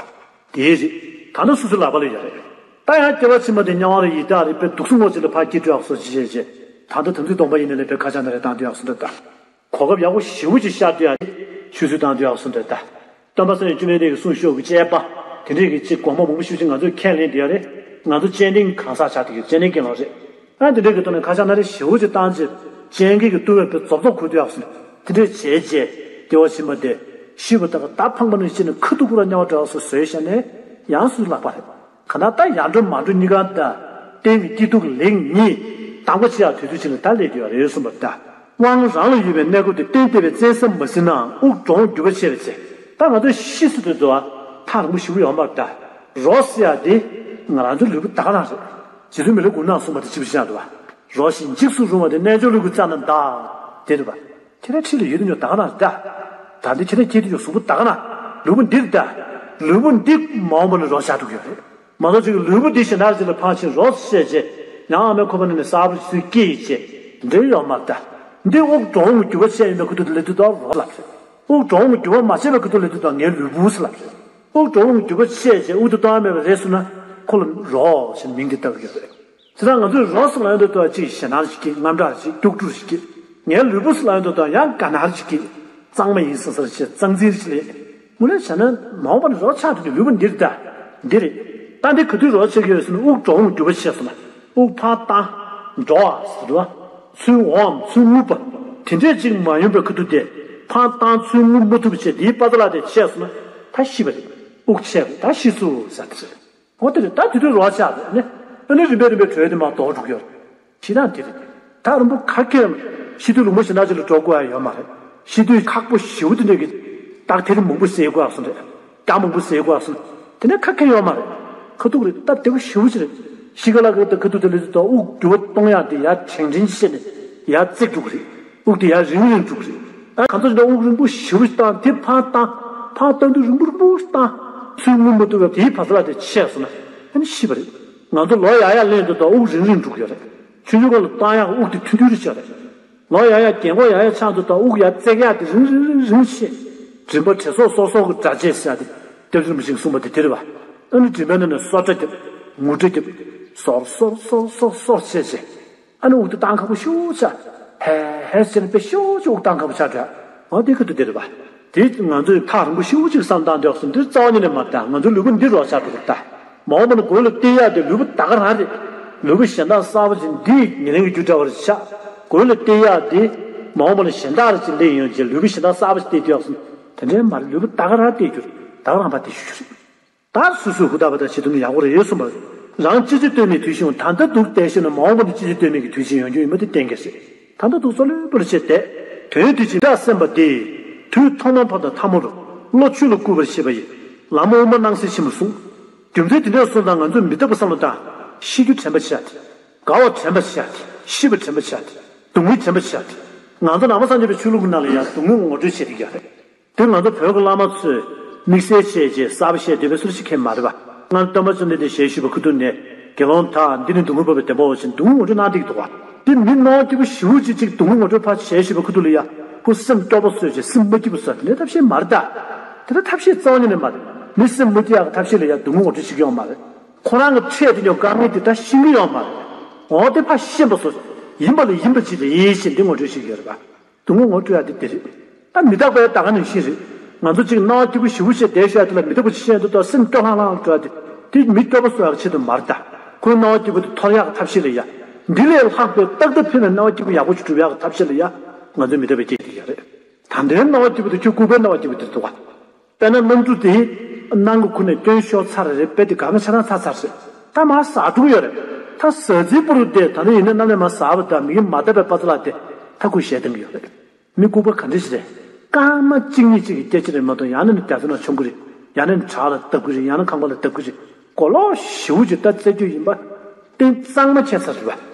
ག་དེ་རེད། ད་ལྟ་སོ་སོའི་ལག་པ་ལ་ཡོད་རེད། ད་ཡང་སྐྱེ་བ་ཕྱི་མ་དེ་དམྱལ་བ་རེད། ཡི་དྭགས་རེད། དཔེ་སྡུག་སོང་ངོ་ཅིག་ལ་ཕར་སྐྱེ་འགྲོ་ཡག་བཟོ་ཅི་བྱས་བྱས། ད་ལྟ་དམ་ཚིག་སྡོམ་པ་ཡིན་ནའི་ལས་དཔེ་ཁ་ཆག་ན་རེ་བཏང་འདོད་ཡག་བཟོ་འདྲ་ད། གོ་སྐབས་ཡག་པོ་ཞེ་པོ་ཅིག་ཤར་འདུག་ཡ། ཆུད་ཟོས་བཏང་འདོད་ཡག་བཟོ་འདྲ་ད། སྟོན་པ་སངས་རྒྱས་བཅོམ་ལྡན་འདས་ཀྱིས་གསུངས་ཤོག་གི་བཅས་པ་དེ་འདྲས་ཀྱི་ཅིག་དགོངས་པ་མང་པོ་ཞེ་པོ་ཅིག་ང་ཚོས་ཁས་ལེན་འདུག་ཡ་རེད། ང་ཚོ་སྤྱན་ལྡན་གང་ཟག་ཆགས་འདུག་གི་སྤྱན་ལྡན་དགེ་སློང་རེད། ཨ་དེ་འདྲས་ཀྱི་ཐོག་ནས་ཁ་ཆག་ན་རེ་ཞེ་པོ་ཅིག་བཏང་རྗེས་སྤྱན་གྱི་གི་ལྟུང་བའི་དཔེ་རྫོབ་རྫོབ་འཁུར་འདོད་ཡག་བཟོ་འདྲ་དེ་འདྲས་བྱས་རྗེས་སྐྱེ་བ་ཕྱི་མ་དེ་ཤི་བ་དག་གི་ད་ཕངས་པ་ནས་ཤི་ནས་ཁ་ཐུག་ཁུ་ར་དམྱལ་བ་འགྲོ་ཡག་བཟོ་བཟོས་བཞག་ནས་ཡང་སུས་ལག་པ་རེད། གང་ལྟར་ད་ཡར་འགྲོ་མར་འགྲོ་གཉིས་ཀ་ད་རྟེན་གྱི་སྐྱིད་སྡུག་ལེགས་ཉེས་གདམ་ག་བྱེད་ཡག་དུས་ཚོད་ཅིག་ལ་ད་སླེབས་ཡོད་རེད་གསུངས་པ་ད། དབང་རང་ལ་ཡོད་པའི་གནས་སྐབས་དེ་གཏན་བདེ་བའི་བཙན་ས་མ་ཟིན་ནའང་དབུགས་གྲང་འགྱུར་བ་ཆེ་བའི་ཚེ། ད་ང་ཚོ་ཤི་སྲིད་དུས་ཚོད་ཐག་རིང་པོ་ཞེ་པོ་ཡོད་མ་རེད་ད། རོ་ཟེར་ཡག་དེ་ང་རང་ཚོའི་ལུས་པོ་ད་ག་རང་རེད། རྗེ་བཙུན་མི་ལ་མགུར་ནག་གསུངས་པ་དེ་གཅིག་པ་ཤེས་ཡག་འདུག་བ། རོ་ཞིག་འཇིགས་སུ་རུང་བ་དེ་རྣལ་འབྱོར་ལུས་ཀྱི་རྩ་ན་གདའ། དེ་རེད་པ། ཁྱེད་རང་འཁྲིས་ལ་ཡོད་དུས་ཉོ་ད་ག་ན་རེད་ད། ད་འདི་ཁྱེད་རང་སྐྱེས་དུས་ཉོ་གཟུགས་པོ་ད་ག་ན། ལུས་པོ་འདི་རེད་ད། ལུས་པོ་འདི་མ་འོངས་པ་ལ་རོ་ཆགས་འགྲོ་གི་ཡོད་རེད། མ་གཏོགས་ཅིག་ལུས་པོ་འདི་གཞན་དག་ཅིག་ལ་ཕངས་ཕྱིར་རོ་བཤད་རྗེས་ཡང་ཨ་མའི་ཁོག་པ་ནས་ནི་གསར་པ་ཞིག་སྐྱེས་ཡིན་ཅེས་འདྲེ་ཡོད་མ་རེད་ད། འདི་དབུགས་གྲང་བོ་འགྱུར་བ་ཆད་ཡིན་པའི་ཁུ་ཐུག་ཏུ་སླེབས་དུས་ད་རོ་ལབ་རེད། དབུགས་གྲང་བོ་འགྱུར་བ་མ་ཆད་པའི་ཁུ་ཐུག་སླེབས་དུས་ད་ངའི་ལུས་པོ་ཟེར་ལབ་རེད། དབུགས་གྲང་བོ་འགྱུར་བ་ཆད་རྗེས་དབུགས་དེ་གཏོང་ཡ་མེད་པ་རེད་ཟེར་ན་ཁོ་ལ་རོ་ཞེས་མིང་དེ་བཏགས་ཡོད་རེད། དེ་དང་ང་ཚོས་རོ་ཟེར་ལབ་ཡོང་དུས་ད་ཅིག་ཞེད་སྣང་ཞིག་སྐྱེ། དངངས་སྐྲག་ཞིག་སྐྱུག་བྲོ་ཞིག་སྐྱེ། ངའི་ལུས་པོ་ཟེར་ལབ་ཡོང་དུས་ད་ཡང་དགའ་སྣང་ཞིག་སྐྱེ། གཙང་མ་ཡིན་ས་ས་རེ་བྱས་གཙང་འཛིན་རེ་བྱས་ལས། དངོས་གནས་བྱས་ན་མ་འོངས་པ་ནས་རོ་ཆགས་ཐུབ་ཀྱི་ལུས་པོ་འདི་རེད་ད། འདི་རེད། ད་འདི་ག་དུས་རོ་ཆགས་ཀྱི་ཡོད་ཟེར་ན་དབུགས་གྲང་བོ་འགྱུར་བ་ཆེ་སོང་ན། དབུགས་ཕར་བཏང་། འགྲོ་བ་ཟེར་བ། ཚུར་འོང་ཚུར་རྔུབ་པ། དེ་འདྲས་ཅིག་མ་ཡོང་པའི་ཁ་ཐུག་དེ། ཕར་བཏང་ཚུར་རྔུབ་མ་ཐུབ་པ་བྱས་དེའི་པ་ཙ་ལ་དེ་ཆད་སོང་ན་ད་ཤི་བ་རེད། དབུགས་ཆད་པ་ད་ཤི་སོང་ཟེར་དེ་རེད། འོ་དེ་རེད། ད་དེ་དུས་རོ་ཆགས་རེད་ནི། ཨ་ནི་རིམ་པས་རིམ་པས་དྲོད་དེ་མར་ལྡོག་འགྲོ་གི་ཡོད་རེད། ཤི་སྟངས་དེ་རེད། ད་རིང་པོ་ག་གེ་ཤི་དུས་ལུང་པ་གཞན་དག་ཅིག་ལ་འགྲོ་དགོས་ཡ་ཡོད་མ་རེད། ཤི་དུས་ཁག་པོ་ཞེ་པོ་དེ་འདྲ་གི་རྟགས་དེ་རིང་མང་པོ་ཟས་དགོས་ཡག་སོང་རེད། རྒྱ་མང་པོ་ཟས་དགོས་ཡག་སོང་། དེ་ནས་ག་གེ་ཡོད་མ་རེད། ཁ་ཐུག་རེད། སྟབས་བདེ་པོ་ཞེ་པོ་ཅིག་རེད། ཤི་ཁ་ལ་གི་ད་ཁ་ཐུག་དེ་ལས་དུས་ད་དབུགས་འགྱུར་བ་གཏོང་ཡག་དེ་ཡར་དྲན་དྲན་བཤད་ནས་ཡར་བརྩེགས་འགྲོ་གི་རེད། དབུགས་དེ་ཡར་རིང་རིང་འགྲོ་གི་རེད། ཨ་གང་ཚོ་ཞིག་ན་དབུགས་རིང་པོ་ཞེ་པོ་ཞིག་བཏང་དེ་ཕར་བཏང་། ཕར་བཏང་དུས་རིང་པོ་རིང་པོ་ཞིག་བཏང་། ཚུར་རྔུབ་མ་ཐུབ་པའི་དེའི་བ་ཚ་ལ་དེ་ཆད་སོང་ན་ཨ་ནི་ཤི་བ་རེད། ང་ཚོ་ལོ་ཡག་ཡག་ལེན་དུས་ད་དབུགས་རིང་རིང་འགྲོ་གི་ཡོད་རེད། ཆུང་ཆུང་སྒང་ལ་བཏང་ཡག་དབུགས་དེ་ཐུང་ཐུང་རེ་ཆགས་རེད། ལོ་ཡག་ཡག་རྒན་གོག་ཡག་ཡག་ཆགས་དུས་ད་དབུགས་ཡར་བརྩེགས་ཡག་དེ་རིང་རིང་རིང་རིང་ཆེ། རིམ་པ་དྲན་གསོ་སོར་གསོར་གྱི་སྒྲ་བཅས་ཟེར་ཡག་དེ་སྐྱབས་རྗེ་རིན་པོ་ཆེས་གསུངས་པ་དེ་དེ་རེད་པ། ཨ་ནི་མགྲིན་པའི་ནང་ནས་སོར་སྒྲ་རྒྱབ། ངུ་སྒྲ་རྒྱབ། སོར་སོར་སོར་སོར་སོར་བྱས་བྱས། ཨ་ནི་དབུགས་དེ་བཏང་ཁག་པོ་ཞེ་པོ་ཆགས། ཧེ་ཧེ་ཟེར་ནས་དཔེ་ཞེ་པོ་ཅིག་དབུགས་བཏང་ཁག་པོ་ཆགས་འདྲ། འོ་དེ་ཁུ་ཐུག་དེ་རེད་པ། དེ་ང་ཚོས་ཐག་རིང་པོ་ཞེ་པོ་ཅིག་བསམ་བཏང་འདོད་སོང་། འདིར་རྩ་བ་ཉིད་ནས་མ་བཏང་། ང་ཚོའི་ལུས་པོ་འདི་རོ་ཆགས་འགྲོ་གི་རེད་ད། མ་འོངས་པ་ན་མགོ་ལ་གཏད་ཡག་དེ་ལུས་པོ་ད་ག་རང་རེད། ལུས་པོ་གཞན་དག་གསར་པ་ཅིག་འདི་ཉེ་ལམ་གྱི་རྒྱུ་འདྲ་བ་རེ་ཆགས། མགོ་ལ་གཏད་ཡག་དེ་མ་འོངས་པ་ན་གཞན་དག་རེ་ཅིག་སླེབས་ཡོང་རྗེས་ལུས་པོ་གཞན་དག་གསར་པ་ཅིག་གཏད་འདོད་སོང་། དེ་འདྲའི་མ་རེད། ལུས་པོ་ད་ག་རང་གཏད་རྒྱུ་རེད། ད་ག་རང་ཕར་གཏད་ཤོག་ཤོག་རེད། ད་སོ་སོས་ཧུར་ཐག་པ་དང་བྱེད་ཐུབ་ན་ཡག་པོ་རེད་གསུངས་པ། རང་ཅི་བྱེད་གཏོལ་མེད་དུས་ཤིག་འོང་། ད་ལྟ་སྡུག་བསྡད་ཤེས་ན་མ་འོངས་པ་ན་ཅི་བྱེད་གཏོལ་མེད་ཀྱི་དུས་ཆེན་ཡོང་རྒྱུ་ཡིན་པ་དེ་གཏན་འཁེལ་རེད། ད་ལྟ་སྡུག་བཙོག་ལུས་པོར་བྱས་བསྡད། དོན་དུ་ཇི་ལྟར་སེམས་པ་དེ། དུས་ཐོག་མར་བབས་དང་ཐ་མར་བློ་ཆོས་ལ་བསྐུལ་བར་བྱེད་པ་ཡི། ལམ་དབུ་མ་སྣང་གསལ་ཕྱིན་པར་གསུངས། རྒྱུ་མཚན་དེ་འདྲ་སོང་ཙང་ང་ཚོས་མི་རྟག་པ་བསམ་བློ་བཏང་། ཤི་རྒྱུ་དྲན་པ་བྱས་ཏེ། རྒ་བ་དྲན་པ་བྱས་ཏེ། ཤི་བ་དྲན་པ་བྱས་ཏེ། སྡུག་བསྔལ་དྲན་པ་བྱས་ཏེ། ང་ཚོ་ནང་པ་སངས་རྒྱས་པའི་ཆོས་ལུགས་ཀྱི་ནང་ལ་ཡང་སྡུག་བསྔལ་ངོ་སྤྲོད་བྱེད་ཀྱི་ཡོད་རེད། དེ་ང་ཚོ་བོད་ཀྱི་བླ་མ་ཚོས་དམིགས་བསལ་བྱས་རྗེས་གསར་པ་བཤད་འདོད་པའི་བཟོ་འདྲ་ཞིག་གང་ཡང་མ་རེད་པ། སྔར་སྟོན་པ་བཅོམ་ལྡན་འདས་ཞལ་བཞུགས་པའི་ཁ་ཐུག་ནས་དགེ་སློང་དག་འདི་ནི་སྡུག་བསྔལ་འཕགས་པའི་བདེན་པའོ་ཞེས་སྡུག་བསྔལ་ངོ་སྤྲོད་གནང་བསྡད་ཀྱི་འདུག་པ། དེ་མི་སྣང་བ་སྐྱིད་པོ་ཞེ་པོ་ཅིག་ཅིག་སྡུག་བསྔལ་ངོ་སྤྲོད་ཕར་བྱས་ཞེས་པའི་ཁ་ཐུག་ལ་ཡ་ཁོ་སེམས་སྐྱོ་པོ་བཟོས་བྱས་སེམས་མ་སྐྱིད་པོ་བཟོས་དེ་འདྲའི་ཐབས་ཤེས་མ་རེད་ད། དེ་འདྲ་ཐབས་ཤེས་རྩ་བ་ཉིད་ནས་མ་རེད། མི་སེམས་མ་སྐྱིད་ཡག་གི་ཐབས་ཤེས་ལ་ཡ་སྡུག་བསྔལ་ངོ་སྤྲོད་བྱེད་ཀྱི་ཡོད་མ་རེད། ཁོ་རང་གི་འཕྲད་དེ་ཡོད་དཀའ་ངལ་དེ་ད་ཤེས་ཀྱི་ཡོད་མ་རེད། འོ་དེ་ཕར་ཤེས་པ་བཟོས། ཡིན་པ་ལ་ཡིན་པ་ཅིག་རེད་ཞེས་འདི་ངོ་སྤྲོད་བྱེད་ཀྱི་ཡོད་རེད་པ། སྡུག་བསྔལ་ངོ་སྤྲོད་ཡག་དེ་དེ་རེད། ད་མི་རྟག་པའི་ད་ག་ནང་བཞིན་རེད། ང་ཚོ་གཅིག་སྣང་བ་སྐྱིད་པོ་ཞེ་པོ་ཞིག་བསྡད་ཤོག་ཡ་དེ་ལ་མི་རྟག་པ་ཅིག་ཤེས་འདུག་ད་སེམས་སྐྱོ་ལྷང་ལྷང་འགྲོ་ཡ་དེ། དེ་མི་སྐྱོ་པོ་བཟོ་ཡག་ཆེད་དུ་མ་རེད་ད། ཁོའི་སྣང་བ་སྐྱིད་པོ་དེ་འཐོར་ཡག་གི་ཐབས་ཤེས་ལ་ཡ། འདི་ལས་ལྷག་པའི་རྟག་ཏུ་ཕན་པའི་སྣང་བ་སྐྱིད་པོ་ཡག་པོ་ཅིག་སྒྲུབ་ཡག་གི་ཐབས་ཤེས་ལ་ཡ། ང་ཚོས་མི་རྟག་པའི་སྐྱེ་དེ་ཡ་རེད། ད་ལྟའི་སྣང་བ་སྐྱིད་པོ་དེ་ཁྱོད་ལྐུགས་པའི་སྣང་བ་སྐྱིད་པོ་དེ་རེད་འདུག་ག་དཔེར་ན་གནམ་གྲུ་དེ་ནང་གི་ཁུག་ནས་སྐྱོན་ཤོར་ཚར་རེད། དཔེ་དེ་གང་ག་ཆ་ཚང་ཚར་ཚར་རེད། ད་མར་ཟག་འགྲོ་གི་ཡོད་རེད། ད་ཟག་རྫས་པོ་རུ་དེ་ད་ནི་ཡིན་ན་གནམ་ནས་མར་ཟག་པ་དང་མི་གིས་མ་བཏབ་པའི་པ་ཙ་ལག་དེ་ད་ཁོས་བཞེས་བཏང་གི་ཡོད་རེད། མི་ལྐུགས་པ་ག་འདྲ་ཞིག་རེད། སྐར་མ་གཅིག་གཉིས་གཅིག་གི་སྐད་ཆ་རེད་མ་གཏོགས་ཡང་ན་ནི་རྒྱ་མཚོ་ནང་མཆོང་གི་རེད། ཡང་ན་ནི་བྲག་ལ་བརྡབ་ཀྱི་རེད། ཡང་ན་ཁང་པ་ལ་བརྡབ་ཀྱི་རེད། གོ་ལོག་ཞེ་པོ་ཅིག་ད་རྩེ་རྒྱུ་ཡིན་པ་གཏན་གཙང་མ་ཆད་ཚར་རེད་པ།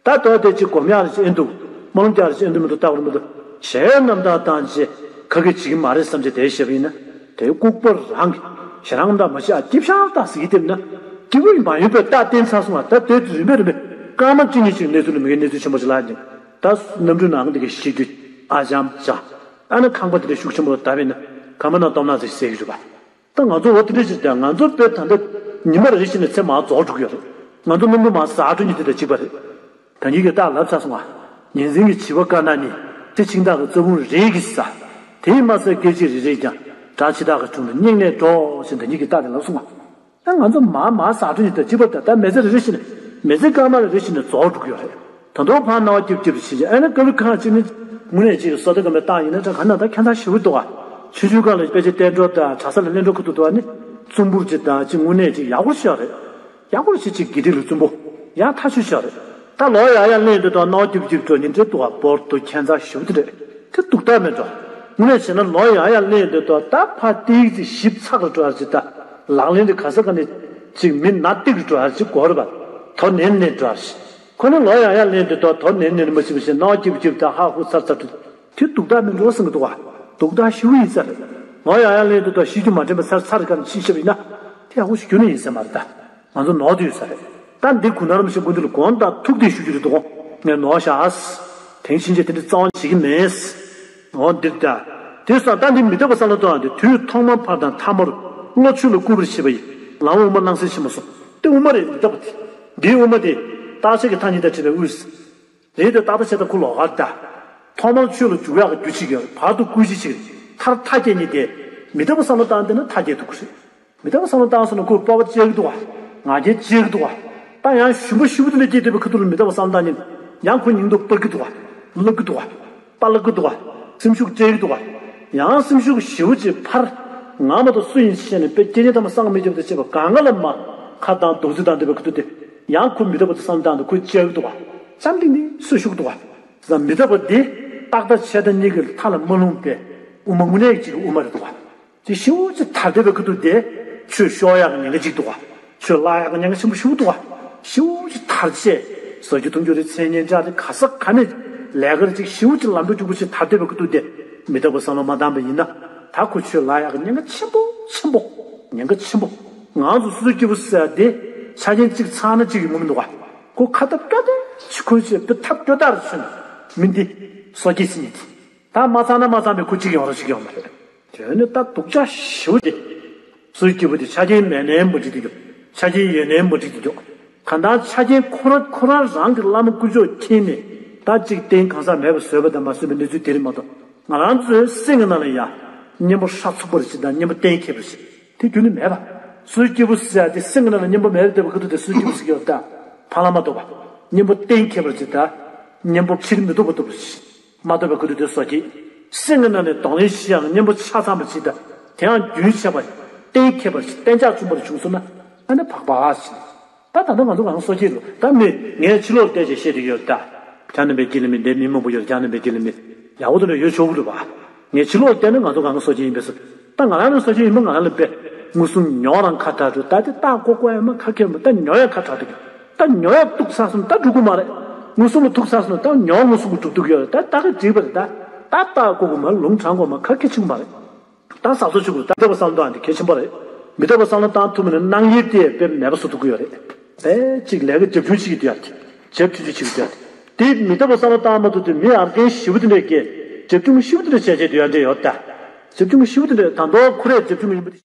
ད་དོ་དེ་ཅིག་སྒོམ་ཡག་རེ་ཅིག་ཨེ་འདུག་སྨོན་ལམ་རྒྱག་རེ་ཅིག་ཨེ་འདུག་མི་འདུག་ལྟ་བར་མི་འདུག་ཞལ་རྣམ་དག་བཏང་རྗེས་ག་གེ་བྱེད་ཀྱི་མ་རེད་བསམ་བྱས་དེ་བཤད་པ་ཡིན་ན། དེ་ལྐུགས་པ་རང་གིས་ཞེ་དྲག་མདའ་མ་བྱེད་ཨ་སྐྱིད་ཤར་ད་ཟེར་གྱི་དེ་མིན་ན། སྐྱིད་པོ་ཡིན་མ་ཡིན་པའི་རྟགས་བསྟན་ཚར་སོང་བ། ད་དེ་རིམ་པས་རིམ་པས་སྐར་མ་གཅིག་གཉིས་ཅིག་གནས་ཚུལ་ལ་མི་འགའི་གནས་ཚུལ་ཆེན་པོ་ཅིག་ལ་ཉིན་ད་གནམ་གྲུའི་ནང་འདི་གའི་ཤི་རྒྱུ་ཨ་ཅམ་ཅང་ཨ་ནི་ཁང་པ་དེ་འདྲ་ཤུགས་ཆེན་པོ་ལ་བརྡབས་པས་ན། ག་མ་ན་སྟོབས་ན་ཟེར་ཟེར་གྱི་རེད་པ། ད་ང་ཚོ་འོ་དེ་འདྲ་ཞིག་ད་ང་ཚོ་དཔེ་ད་ལྟ་ཉི་མ་རེ་རེ་བཞིན་ནས་ཚེ་མར་རྫོགས་འགྲོ་གི་ཡོད་རེད། ང་ཚོ་སྣུམ་པོ་མར་ཟག་འགྲོ་ཉིན་དེ་དང་གཅིག་པ་རེད། ད་ཉིད་ཀྱི་རྟགས་ལབ་ཚར་སོང་ང་། ཉིན་མཚན་གྱི་བྱིས་པ་དཀར་ནག་གཉིས། ཚེ་འཆིང་ཐག་གི་རྩ་བུང་རེས་ཀྱིས་ཟ། དེས་མ་ཟད་སྐད་ཅིག་རེ་རེས་ཀྱང་། བྲག་ཕྱི་ཐག་གི་དྲུང་དུ་སྙེག་ནས་འགྲོ་ཞེས་ད་ཉིད་ཀྱི་རྟགས་དེ་ལབ་སོང་ང་། ད་ང་ཚོ་མར་མར་ཟག་འགྲོ་ཉིན་དང་གཅིག་པ་རེད། ད་མི་ཚེ་རེ་རེ་བཞིན་ནས་མི་ཚེ་སྐར་མ་རེ་རེ་བཞིན་ནས་རྫོགས་འགྲོ་གི་ཡོད་རེད། ད་དུང་ཕར་སྣང་བ་སྐྱིབ་སྐྱིབ་བྱེད་ཀྱི་ཨ་ནི་སྐབས་རེ་ཁ་ཅིག་ནི་དངོས་གནས་ཅིག་བསོད་བདེ་སྒོམ་པའི་རྟགས་ཡིན་ན་ད་ག་ན་ད་ཁྱད་མཚར་ཞེ་པོ་འདུག་ག། ཆུང་ཆུང་སྒང་ལ་དཔེ་ཆ་བསྟན་འགྲོ་དང་གྲྭ་ས་ལ་གླེང་འགྲོ་ཁུ་ཐུག་ཐུག་ཨ་ནི་རྩོམ་པོ་ཅིག་དང་ཅིག་དངོས་གནས་ཅིག་ཡག་པོ་ཤོག་རེད། ཡག་པོ་ཞིག་ཅིག་དགེ་སྡིག་ལ་རྩོམ་པོ་ཡག་ཐག་ཆོད་ཤོག་རེད། ད་ལོ་ཡར་ཡར་སླེབས་དུས་ད་སྣང་བ་སྐྱིབ་སྐྱིབ་འགྲོ་ཉིན་དེ་འདུག་ག། བོར་དུ་ཁྱད་མཚར་ཞེ་པོ་དེ་རེད། དེ་སྡུག་ཐག་མེད་འགྲོ། དངོས་གནས་བྱས་ན་ལོ་ཡར་ཡར་སླེབས་དུས་ད་ད་ཕར་ཏིག་ཅིག་ཞིབ་ཚགས་རུ་འགྲོ་ཡ་ཅིག་ད་ལག་ལེན་དེ་ག་ས་ག་ནས་ཅིག་མི་ན་ཏིག་རུ་འགྲོ་ཡ་ཅིག་དགོས་རེད་པ། དོ་ནན་ནན་འགྲོ་ཡ་ཞིག་ཁོ་ནི་ལོ་ཡང་ཡང་ལེན་དུས་ཐོག་དོ་ནན་ནན་མ་ཤི་བ་ཞིག་སྣང་བ་སྐྱིབ་སྐྱིབ་དང་ཧ་ཧུ་ཚར་ཚར་དུ། དེ་སྡུག་ཐག་མི་འགྲོ་བསམ་གི་འདུག་བ། སྡུག་ཐག་ཞེ་པོ་ཡིན་ས་རེད། ལོ་ཡང་ཡང་ལེན་དུས་ཐོག་ཤི་རྒྱུ་མ་དྲན་པ་ཚར་ཚར་ག་ནས་ཕྱིན་ཤེས་པ་ཡིན་ན། དེ་ཡག་པོ་ཞིག་རྒྱུ་ནི་ཡིན་ས་མ་རེད་ད། ང་ཚོ་ནོར་དུ་ཡོད་ས་རེད། ད་འདི་གུ་ནར་མ་ཤི་དགུན་དུ་ལ་དགོང་དག་ཐུག་དེ་ཞུ་རྒྱུ་རེད་འདུག་གོ། ངས་ནོར་བཞག་ཨ། དེང་ཕྱིན་ཆད་དེ་འདྲ་རྩ་བ་བྱེད་ཀྱི་མེད། འོ་འདིར་ད། དེ་སོང་ད་འདི་མི་རྟག་པ་བསམ་བློ་གཏོང་ཡང་དེ་དུས་ཐོག་མ་ཕར་དང་ཐ་མར་བློ་ཆོས་ལ་བསྐུལ་བར་བྱེད་པ་ཡི་ལམ་དབུ་མ་སྣང་སྲིད་ཕྱིན་པ་སོགས་དེ་དབུ་མ་རེད། མི་རྟག་པ་དེ་འདིའི་དབུ་མ་དེ་རྟག་ཆད་ཀྱི་མཐའ་གཉིས་དང་བྲལ་བའི་དབུས་རེད་དེ་རྟག་མཐའ་ཆད་དང་ཁུ་ལོག་གར་ད། ཐོག་མར་ཆོས་ལ་འཇུག་ཡག་གི་རྒྱུ་གཅིག་ཡོད་བར་དུ་བསྐུལ་གཞི་གཅིག་མཐར་མཐའ་རྒྱས་གཉིས་དེ་མི་རྟག་པ་བསམ་བློ་བཏང་བསྡད་ན་མཐའ་རྒྱས་ཐུབ་ཀྱི་རེད། མི་རྟག་པ་བསམ་བློ་བཏང་སོང་ན་ཁོས་སྤོབས་པ་སྐྱེ་གི་འདུག་བ། ང་རྒྱལ་སྐྱེ་གི་འདུག་བ། ད་ཡང་ཞུམ་པ་ཞུ་བ་དེ་ལས་སྐྱེས་བསྡད་པའི་ཁ་ཐུག་ལ་མི་རྟག་པ་བསམ་བློ་བཏང་ཉིན་ཡང་ཁོ་སྙིང་སྟོབས་སྤར་གི་འདུག་བ། བསླབ་གི་འདུག་བ། པ་བསླབ་གི་འདུག་བ། སེམས་ཤུགས་སྤྲད་གི་འདུག་བ། ཡང་སེམས་ཤུགས་ཞེ་པོ་ཅིག་འཕར། ང་མ་གཏོགས་སུ་ཡིན་ཤེས་ནས་དཔེ་སྐྱེ་ཉེ་ཐ་མ་སངས་མི་རྒྱབ་དེ་བྱེད་པ་གང་ག་ལ་མ་ཁ་དང་རྡོག་རྩེ་དང་འདྲ་བའི་ཁ་ཐུག་དེ་ཡང་ཁོ་མི་རྟག་པ་དེ་བསམ་བློ་བཏང་འདུག་ཁོས་སྐྱེ་གི་འདུག་བ། ཙམ་གྱིས་ནི་སུ་ཤུགས་འདུག་བ། མི་རྟག་པ་འདི་རྟག་མཐའ་ཆད་མཐའ་གཉིས་ཀྱི་མཐའ་ལ་མ་ལྷུང་བའི་དབུ་མ་དངོས་གནས་ཀྱི་དབུ་མ་རེད་འདུག་བ། དེ་ཞེ་པོ་ཅིག་དར་བསྡད་པའི་ཁ་ཐུག་དེ་ཆོས་ཤོར་ཡག་གི་ཉེན་ཁ་གཅིག་འདུག་བ། ཆོས་བརླག་ཡག་གི་ཉེན་ཁ་ཆེན་པོ་ཞེ་པོ་འདུག་བ། ཞེ་པོ་ཅིག་དར་བྱས་ཟ་རྒྱུ་འཐུང་རྒྱུ་རེད། མཚན་སྙན་གྲགས་རེད། ག་ས་ག་ནས་ལས་ཀ་རེད་ཅིག་ཞེ་པོ་ཅིག་ལམ་འགྲོ་རྒྱུག་པོ་ཅིག་དར་བསྡད་པའི་ཁ་ཐུག་དེ་མི་རྟག་པ་བསམ་བློ་མ་བཏང་པ་ཡིན་ན་ད་ཁོ་ཆོས་བརླག་ཡག་གི་ཉེན་ཁ་ཆེན་པོ་ཆེན་པོ་ཉེན་ཁ་ཆེན་པོ། ང་ཚོ་སོ་སོའི་སྐྱེས་བུ་ཟེར་ཡག་དེ་ཆ་རྐྱེན་གཅིག་ཚང་ན་གཅིག་ཡོང་གི་མི་འདུག་བ། ཁོ་ཁ་ཐབས་སྐྱོ་དེ་ཆི་ཁོས་ཆེ་བུ་ཐབས་སྐྱོ་དར་ཆུན་མི་འདི་སོ་སྐྱེ་སྲིད་ཉིད་དེ། ད་མ་ཚང་ན་མ་ཚང་བའི་ཁུ་གཅིག་ཡོང་རོགས་ཤིག་ཡོང་མ་རེད། དེ་ནི་ད་སྡུག་ཅག་ཞེ་པོ་དེ། སུའི་སྐྱེས་བུ་དེ་ཆ་རྐྱེན་མེད་ནའི་མ་འགྲིག་གི་འདུག་ཆ་རྐྱེན་ཡོད་ནའི་མ་འགྲིག་གི་འདུག་གང་ལྟར་ཆ་རྐྱེན་ཁོ་རང་ཁོ་རང་རང་གི་བླ་མ་དཀོན་མཆོག་མཁྱེན་ནས་ད་གཅིག་རྟེན་གང་ཟག་མེད་པ་བཟོས་པ་དང་མ་བཟོས་པའི་གནས་ཚུལ་དེ་རེད་མ་གཏོགས་ང་རང་ཚོའི་སེམས་ཀྱི་ནང་ལ་ཡང་གཉེན་པོ་ཧྲག་ཚུགས་པ་རེ་ཞིག་དང་གཉེན་པོ་གཏན་འཁེལ་བ་རེ་ཞིག་དེ་རྒྱུན་ནས་མེད་པ། སུའི་སྐྱེས་བུ་ཟེར་ཡག་དེ་སེམས་ཀྱི་ནང་ལ་གཉེན་པོ་མེད་པ་བསྡད་པའི་ཁ་ཐུག་དེ་སུའི་སྐྱེས་བུ་ཟེར་གྱི་ཡོད་ད། ཕ་ལ་མ་གཏོགས་པ། གཉེན་པོ་གཏན་འཁེལ་བ་རེ་ཞིག་དང་། གཉེན་པོ་ཕྱིར་མི་ལྡོག་པ་ལྟ་བུ་རེ་ཞིག་མ་ཐོབ་པའི་ཁུ་ཐུག་དེ་སོ་སྐྱེ། སེམས་ཀྱི་ནང་ནས་གདོང་ལེན་ཞུ་ཡག་གཉེན་པོ་ཆ་ཚང་བ་ཞིག་དང་། དེའང་རྒྱུན་ཆད་པ། གཏན་འཁེལ་བ་ཞིག་གཏན་འཇགས་བྱུང་བ་རེ་བྱུང་སོང་ན། ཨ་ནི་བག་བག་ཞིག་ད་ད་ལྟ་ང་ཚོ་གང་སོ་སྐྱེ་རེད། ད་མི་ངས་ཕྱི་ལོགས་བལྟས་བྱས་བཤད་དེ་ཡོད་ད། བྱ་རྣམ་པའི་དཀྱིལ་ལ་མི་འདས་མི་མང་པོ་ཡོད། བྱ་རྣམ་པའི་དཀྱིལ་ལ་མི་ཡག་པོ་དེ་འདྲ་ཡོད་ཆོག་གི་རེད་པ། ངས་ཕྱི་ལོགས་བལྟས་ན་ང་ཚོ་གང་སོ་སྐྱེ་ཡིན་པས་སོ། ད་ང་རང་ནི་སོ་སྐྱེ་ཡིན་པ་ང་རང་ལ་དཔེ་མངོན་སུམ་མྱོང་རང་ཁ་ཐག་རེད། ད་དེ་ད་ཀོ་ཀོ་ཡ་མ་ཁ་ཁེར་མ་ད་མྱོང་ཡ་ཁ་ཐག་རེད། ད་མྱོང་ཡ་གཏུག་ཚར་སོང་ད་འགྲུབ་གི་མ་རེད། མངོན་སུམ་ལ་ཐུག་ཚར་སོང་ད་མྱོང་མངོན་སུམ་གྱིས་གྲུབ་ཐུབ་ཀྱི་ཡོད་རེད། ད་ད་ག་འགྲིག་པ་རེད། ད་ད་ད་ཀོ་ཀོ་མ་ལུང་དྲང་གོ་མ་ཁ་ཁེར་ཆུང་མ་རེད། ད་ཟག་བཟོ་བྱེད་དགོས། ད་མི་རྟག་པ་བསམ་བློ་བཏང་དེ་གལ་ཆེན་པོ་རེད། མི་རྟག་པ་བསམ་བློ་བཏང་ཐུབ་མིན་ན་སྣང་ཡུལ་དེ་དཔེ་མེད་པ་བཟོ་ཐུབ་ཀྱི་ཡོད་རེད། དཔེ་གཅིག་ལས་ཀ་རྒྱབ་ཆུང་བྱེད་ཀྱི་འདུག་ཡ། རྒྱབ་ཆུང་ཆུང་བྱེད་ཀྱི་འདུག་ཡ། དེ་མི་རྟག་པ་བསམ་བློ་བཏང་མ་ཐུབ་དུས་མི་ཨར་རྒན་ཞེ་པོ་དེ་འདྲས་ཀྱིས་རྒྱབ་ཆུང་ཞེ་པོ་དེ་འདྲས་བྱས་བྱས་འདུག་ཡ་འདྲས་ཡོད་ད། རྒྱབ་ཆུང་ཞེ་པོ་དེ་འདྲས་ད་མདོ་ཁོ་རས་རྒྱབ་ཆུང་ཡིན་པ་དེ།